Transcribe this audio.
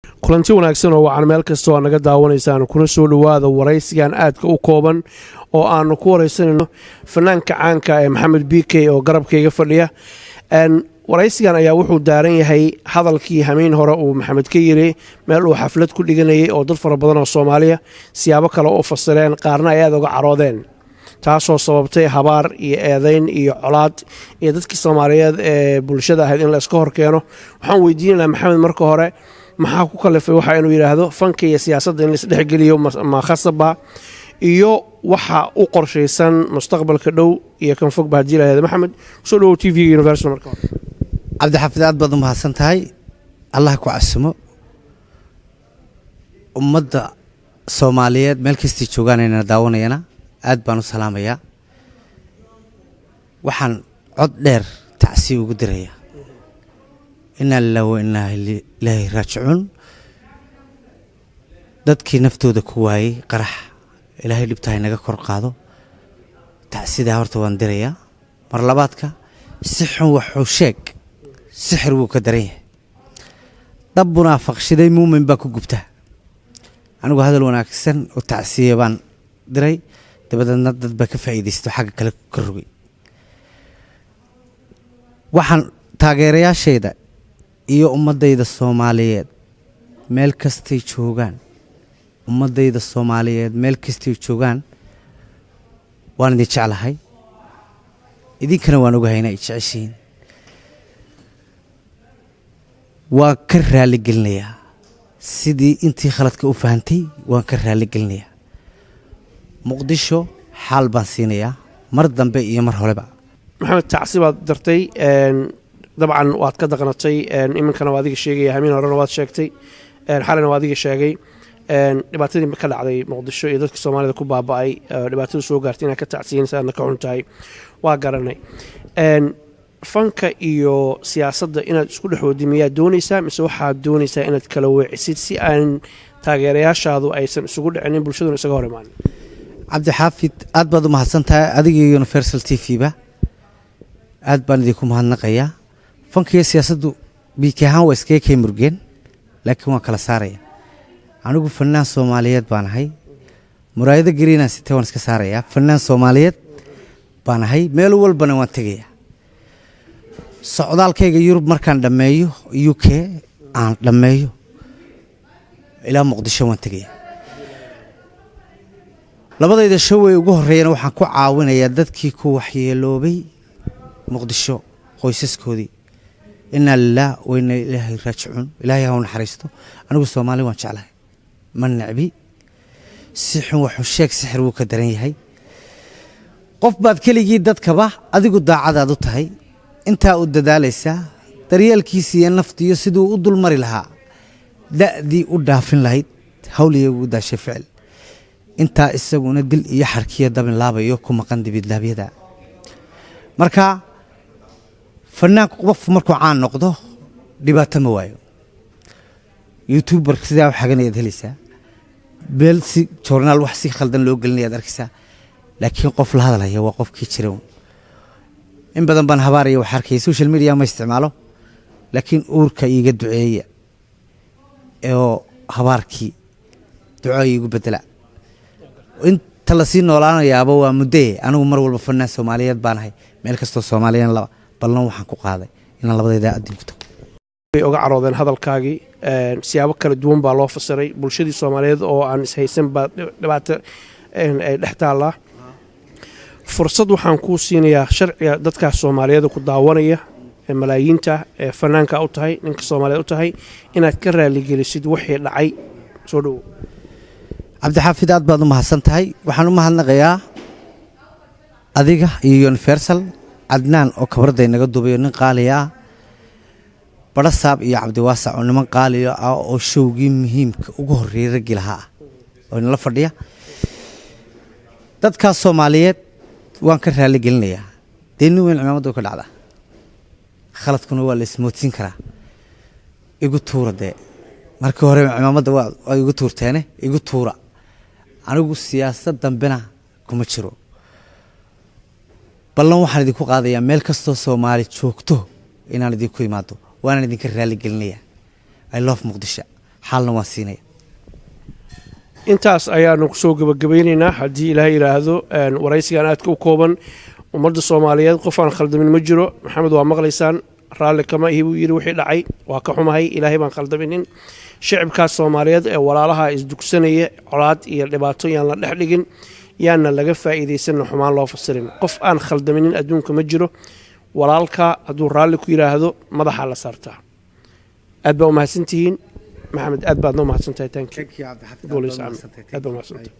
Kulanti wanaagsan oo wacan meel kasta oo naga daawanaysaan, kuna soo dhowaada waraysigan aadka u kooban oo aanu ku waraysanayno fanaanka caanka ee Maxamed BK oo garabkayga fadhiya. Waraysigan ayaa wuxuu daaran yahay hadalkii hamiin hore uu Maxamed ka yiri meel uu xaflad ku dhiganayay, oo dad fara badan oo Soomaaliya siyaabo kale u fasireen, qaarna ay aada uga caroodeen, taasoo sababtay habaar iyo eedeyn iyo colaad iyo dadkii Soomaaliyeed ee bulshada ahayd in la iska horkeeno. Waxaan weydiinaynaa Maxamed marka hore, maxaa ku kalifay waxa inuu yidhaahdo fanka iyo siyaasadda in laisdhexgeliyo ma khasaba, iyo waxa u qorshaysan mustaqbalka dhow iyo kan fogba haddii lahahdo? Maxamed, kusoo dhawow TV Universal marka hore. Cabdixaafid, aad baad u mahadsan tahay. Allah ku casumo. Ummadda Soomaaliyeed meel kastay joogaanayna daawanayana aad baan u salaamayaa. Waxaan cod dheer tacsiya ugu dirayaa, inaa lilah wa inaa ilaahi raajicuun, dadkii naftooda ku waayey qarax. Ilaahay dhibta hay naga kor qaado. Tacsidaa horta waan dirayaa. Mar labaadka, si xun waxuu sheeg, sixir wuu ka daran yahay. Dab munaafaqshiday muumin baa ku gubta. Anigu hadal wanaagsan oo tacsiya baan diray, dabadeedna dad baa ka faa'iidaysto, xagga kale ka rogay. Waxaan taageerayaashayda iyo ummaddayda Soomaaliyeed meel kastay joogaan, ummaddayda Soomaaliyeed meel kastay joogaan, waan idin jeclahay, idinkana waan ogahay inay jeceshihiin. Waan ka raali gelinayaa sidii intii khaladka u fahantay, waan ka raali gelinayaa. Muqdisho xaal baan siinayaa mar dambe iyo mar horeba. Maxamed, tacsi baad dartay, dabcan waad ka daqnatay. Iminkana waa adiga sheegaya, hamiin horena waad sheegtay, xalina waa adiga sheegay dhibaatadii ka dhacday Muqdisho iyo dadka Soomaalida ku baaba'ay, dhibaatada soo gaartay inaad ka tacsiyanaysa, aadna ka xun tahay, waa garanay. Fanka iyo siyaasadda inaad isku dhex wadi miyaad doonaysaa, mise waxaad doonaysaa inaad kala weecisid si aan taageerayaashaadu aysan isugu dhicinin, bulshaduna isaga hor imaanin? Cabdixaafid, aad baad u mahadsan tahay, adiga iyo Universal TV ba aad baan idinku mahadnaqayaa. Fanka iyo siyaasaddu BK ahaan waa iskaga kay murgeen, laakiin waan kala saaraya. Anigu fanaan Soomaaliyeed baan ahay. Muraayado gariinaan sitee waan iska saarayaa. Fanaan Soomaaliyeed baan ahay, meel walbana waan tegayaa. Socdaalkayga Yurub markaan dhammeeyo, UK aan dhammeeyo, ilaa Muqdisho waan tegayaa. Labadayda showey ugu horreeyana waxaan ku caawinayaa dadkii ku waxyeeloobay Muqdisho, qoysaskoodii. Inaa lilah wa inaa ilaahi raajicuun. Ilaahay ha u naxariisto. Anigu Soomaali waan jeclahay, ma necbi. Si xun waxuu sheeg, sixir wuu ka daran yahay. Qof baad keligii dadkaba adigu daacadaad u tahay, intaa u dadaalaysaa daryeelkiisa iyo naftiiyo siduu u dulmari lahaa, da'dii u dhaafin lahayd, hawliya ugu daashay ficil, intaa isaguna dil iyo xarkiyo dabin laabayo ku maqan dibidlaabyada. Marka fanaanku qof markuu caan noqdo dhibaato ma waayo. YouTuber sidaa u xaganayaad helaysaa, meel si joornaal wax si khaldan loo gelinayaad arkaysaa, laakiin qof la hadalaya waa qofkii jira. In badan baan habaaraya wax arkaya. Social media ma isticmaalo, laakiin uurka iiga duceeya oo habaarkii duco iigu bedela. Inta lasii noolaanayaaba waa muddee. Anigu mar walba fanaan Soomaaliyeed baan ahay, meel kastoo Soomaaliyan laba ballan waxaan ku qaaday inaan labadayda adin ku tago. Way oga caroodeen hadalkaagii, siyaabo kala duwan baa loo fasiray. Bulshadii Soomaaliyeed oo aan ishaysan baa dhibaato ay dhex taallaa. Fursad waxaan kuu siinayaa sharciga dadkaas Soomaaliyeed ku daawanaya ee malaayiinta ee fanaanka u tahay, ninka Soomaaliyeed u tahay, inaad ka raaligelisid wixii dhacay. Soo dhowow. Cabdixaafid, aad baad u mahadsan tahay. Waxaan u mahadnaqayaa adiga iyo Universal, Cadnaan oo kabradda inaga duubayo, nin qaaliya ah, Barasaab iyo Cabdiwaasac oo niman qaaliya ah oo showgii muhiimka ugu horreeyay raggii lahaa ah oo inala fadhiya. Dadkaas Soomaaliyeed waan ka raali gelinayaa. Dee nin weyn cimaamadda ka dhacda, khaladkuna waa la ismoodsiin karaa. Igu tuura dee, markii hore cimaamadda waa igu tuurteene, igu tuura. Anigu siyaasad dambena kuma jiro. Ballan waxaan idinku qaadayaa meel kastoo Soomaali joogto inaan idinku imaado, waanaan idinka raali gelinayaa. I love Muqdisho. Xaalna waan siinaya. Intaas ayaanu kusoo gebagabaynaynaa, haddii Ilaahay yidhaahdo, waraysigan aadka u kooban. Ummadda Soomaaliyeed, qof aan khaldamin ma jiro. Maxamed waa maqlaysaan, raalli kama ihi buu yidhi wixii dhacay, waa ka xumahay, Ilaahay baan khaldaminin. Shicibkaas Soomaaliyeed ee walaalaha isdugsanaya, colaad iyo dhibaato yaan la dhex dhigin, yaana laga faa'iidaysanna, xumaan loo fasirin. Qof aan khaldaminin adduunka ma jiro. Walaalka hadduu raalli ku yidhaahdo, madaxaa la saartaa. Aad baa umahadsantihiin. Maxamed, aad baadna umahadsantahay. Thank you. Aad baa umahadsantahay.